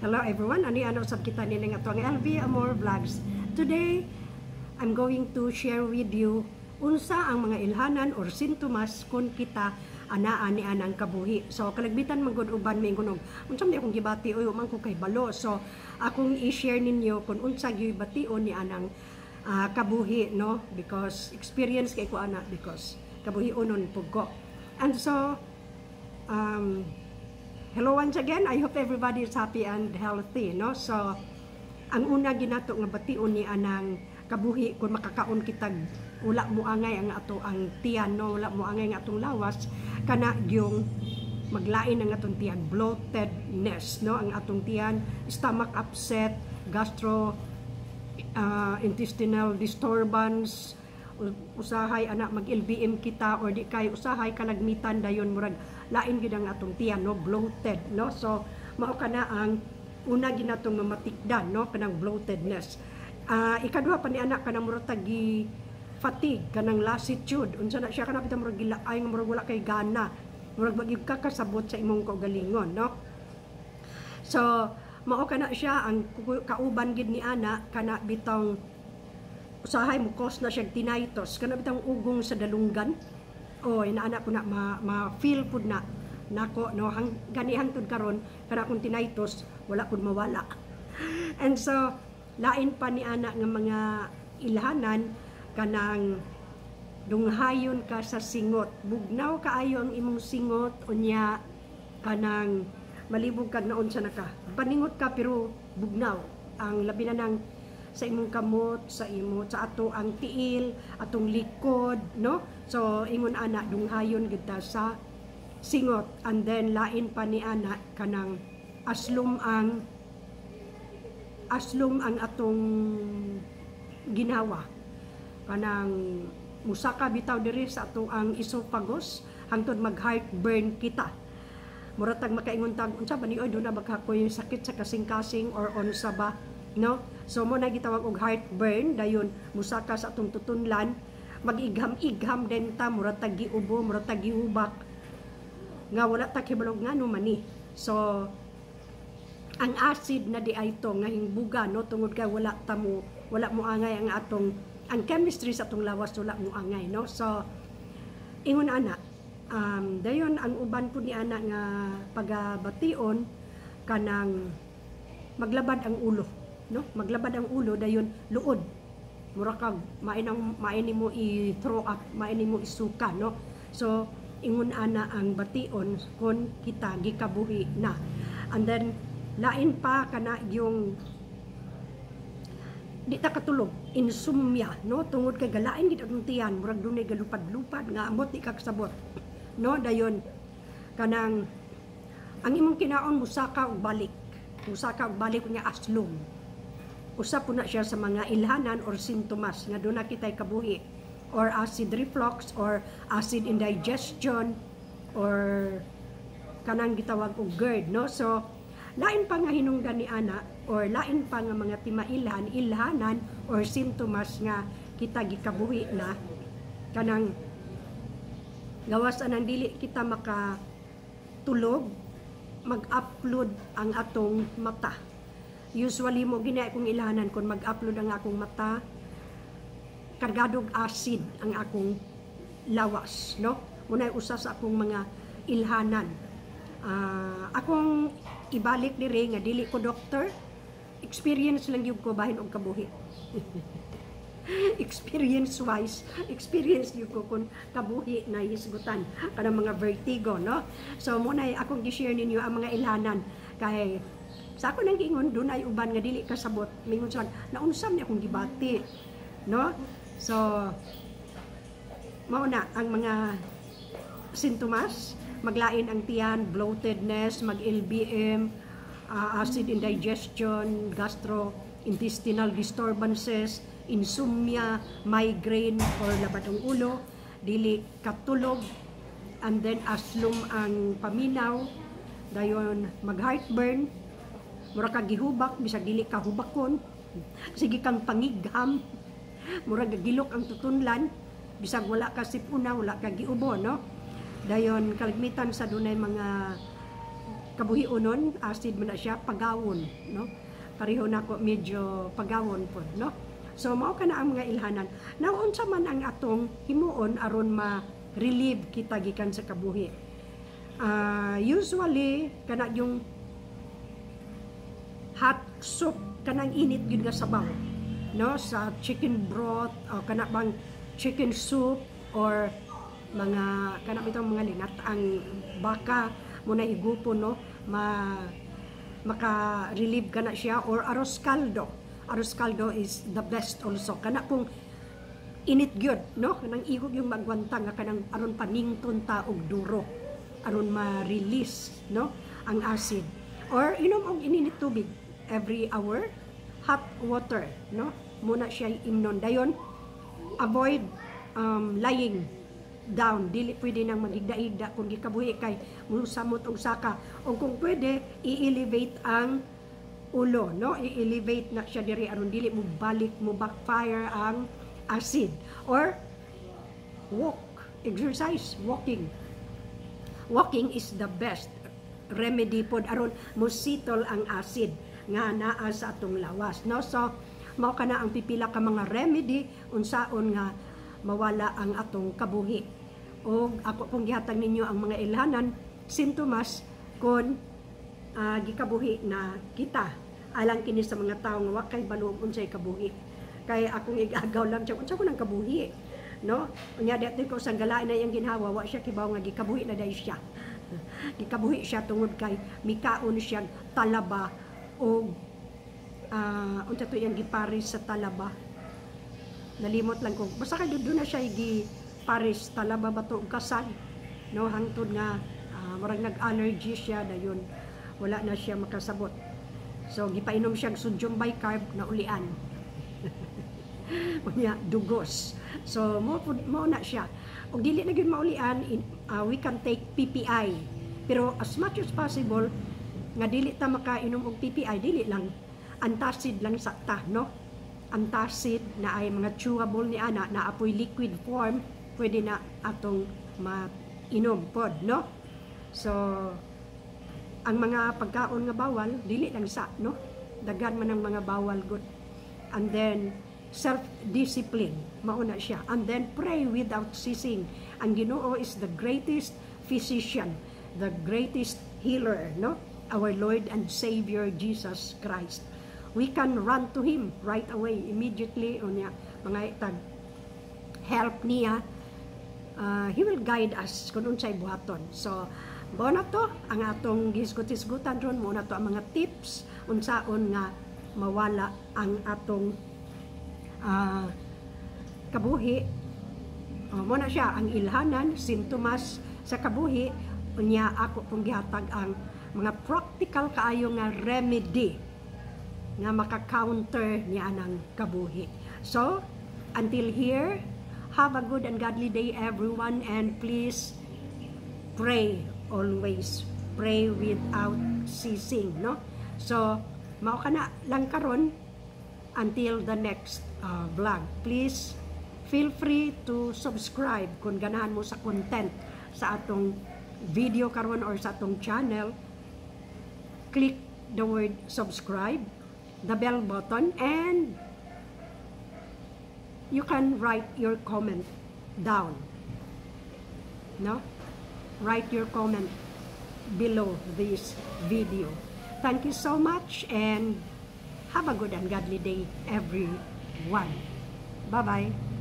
Hello everyone, ani ano sab kita nini nga atong LV Amor Vlogs. Today, I'm going to share with you unsa ang mga ilhanan or sintomas kung kita anaa ni anang kabuhi. So kalagbitan man gud uban maingon og unsa man akong gibati, oy, man ko kay balo. So akong i-share ninyo kung unsa gyud bation ni anang kabuhi, no, because experience kay ko ana, because kabuhi unon pug ko. And so hello once again. I hope everybody is happy and healthy, no? So, ang una ginato nga bation ni anang kabuhi, kung makakaon kitag wala mo angay ang ato ang tiyan, no, wala mo angay ang atong lawas, kana yung maglain ang atong tiyan, bloatedness, no, ang atong tiyan, stomach upset, gastro intestinal disturbance. Usahay ana mag LBM kita or di kay usahay kalagmitan dayon murag lain gid ang atong tiyan, no, bloated, no. So mao kana ang una ginatong mamatikdan, no, kanang bloatedness. Ikaduha pa ni ana, kanang murag tagi fatigue, kanang lassitude. Unsa na siya, kana bitaw murag gilaay nga murag wala kay gana, murag magyud ka kasabot sa imong kaugalingon, no. So mao kana siya ang kauban gid ni ana, kana bitong usahay mo cause na siya tinnitus, kana bitang ugong sa dalunggan o inaana ko na ma feel pud na nako, no, hang gani hangtod karon kana akong tinnitus wala pud mawala. And so lain pa ni ana nga mga ilhanan, kanang dunghayon ka sa singot, bugnaw kaayo ang imong singot. Unya kanang malibog kag naunsa na ka, paningot ka pero bugnaw ang labi na nang sa imong kamot, sa imo sa ato ang tiil, atong likod, no. So ingon ana, dunghayon gid ta sa singot. And then lain pa ni ana, kanang aslom ang atong ginawa, kanang musaka bitaw diri sa ato ang esophagus hangtod mag heartburn kita, mura tag makaingon tag unsa ba ni, oy, duna ba kakoy sakit sa kasing-kasing or unsa ba, no. So mo na gitawag og heartburn. Dayon musaka sa atong tutunlan, mag-igham-igham din ta, mura tag giubo, mura tag gihubak nga wala ta kibalog ngano man ni. So ang acid na di ay to nga hingbuga, no, tungod kay wala mo angay ang atong ang chemistry sa atong lawas, wala mo angay, no. So ingon ana. Dayon ang uban po ni ana nga pagabation, kanang maglabad ang ulo, no, maglabad ang ulo, dayon luod, mura kag main ang main nimo i-throw up, main nimo isuka, no. So ingon ana ang bation kon kita gikabuhi na. And then lain pa, kana yung di ta katulog, insomnia, no, tungod kay galain gid atong tiyan, murag dunay galupad-lupad nga amot di ka kasabot, no. Dayon kanang ang imong kinaon musaka og balik, musaka og balik, unya aslom. Usa po na siya sa mga ilhanan or sintomas nga duna kitay kabuhi or acid reflux or acid indigestion or kanang gitawag og GERD, no. So lain pa nga hinungdan ni ana or lain pa nga mga timailhan, ilhanan or sintomas nga kita gikabuhi na, kanang gawas anang dili kita makatulog, mag-upload ang atong mata. Usually mo gina akong ilhanan kung mag-upload ang akong mata, kargadog acid ang akong lawas, no. Muna'y usa sa akong mga ilhanan. Akong ibalik diri nga dili ko doktor, experience lang gyud ko bahin og kabuhi. Experience wise, experience gyud ko kung kabuhi na hisgutan kanang mga vertigo, no. So mo na akong gi-share ninyo ang mga ilhanan kay sa ako nang giingon, dunay uban nga dili kasabot, mingon sila naunsa ni akong gibati, no. So mao na ang mga sintomas: maglain ang tiyan, bloatedness, mag-LBM, acid indigestion, gastrointestinal disturbances, insomnia, migraine or labad ang ulo, dili katulog, and then aslom ang paminaw, dayon mag-heartburn, mura ka gihubak bisag dili ka hubakon, sige kang pangigham, mura gilok ang tutunlan bisag wala ka sipuna, wala ka giubo, no. Dayon kalagmitan sa dunay mga Kabuhionon, acid man na siya, pagawon, no? Pareho nako, medyo pagawon pod, no? So mao kana ang mga ilhanan. Now, unsa man ang atong himuon aron ma-relieve kita gikan sa kabuhi? Usually kana yung hot soup, kanang init gyud nga sabaw, no, sa chicken broth o kana bang chicken soup or mga kana bitong mga linat-ang baka mo na higupon, no, ma maka-relieve kana siya, or arroz caldo. Arroz caldo is the best also, kana kung init gyud, no, kanang igo yung magwanta nga kanang aron panington ta og duro aron ma-release, no, ang acid, or inom og ininit tubig every hour, hot water, no, muna siya imnon. Dayon avoid lying down. Dili pwede nang maghigda-higda kung gikabuhi kay musamot og saka, o kung pwede i-elevate ang ulo, no, i-elevate na siya diri aron dili mo balik, mo backfire ang acid, or walk, exercise, walking. Walking is the best remedy pod aron mo settle ang acid nga naa sa atong lawas, no? So mao kana ang pipila ka mga remedy unsaon nga mawala ang atong kabuhi, og ako pong gihatag ninyo ang mga ilhanan, sintomas kon gikabuhi na kita, alang kini sa mga tawo nga wa kay balo og unsay kabuhi, kay akong igagaw lang siya, unsa ko nang kabuhi, no? Unya di ko sa galain na iyang ginhawa, wa siya kibaw nga gikabuhi na dahil siya. Gikabuhi siya tungod kay mikaon siya talaba og unsa to iyang gipares sa talaba, nalimot lang ko. Basta kay doon na siya gipares, talaba ba to og kasag, no, hangtod nga murag nag-allergy siya, dayon wala na siya makasabot. So gipainom siya og sodium bicarb na ulian. Unya dugos. So mo pud mo na siya. Og dili na gyud maulian, we can take PPI. Pero as much as possible nga dili ta makainom og PPI, dili lang, antacid lang sa ta, no? Antacid na ay mga chewable ni ana na apoy liquid form, pwede na atong mainom pod, no? So ang mga pagkaon nga bawal, dili lang sa, no? Daghan man ang mga bawal gud. And then self-discipline, mauna siya. And then pray without ceasing. Ang Ginoo is the greatest physician, the greatest healer, no? Our Lord and Savior Jesus Christ. We can run to Him right away, immediately, unya mga tag help niya, He will guide us kung unsay buhaton. So, mao na to ang atong gihisgot-hisgutan ron, mao na to ang mga tips unsaon nga mawala ang atong kabuhi. Oh, mo na siya ang ilhanan, sintomas sa kabuhi, unya ako pong gihatag ang mga practical kaayo nga remedy nga maka-counter niya ng kabuhi. So, until here, have a good and godly day, everyone, and please pray always. Pray without ceasing, no? So, mao kana lang karon until the next vlog. Please feel free to subscribe kung ganahan mo sa content sa atong video karon or sa atong channel. Click the word subscribe, the bell button, and you can write your comment down. No? Write your comment below this video. Thank you so much and have a good and godly day, everyone. Bye-bye.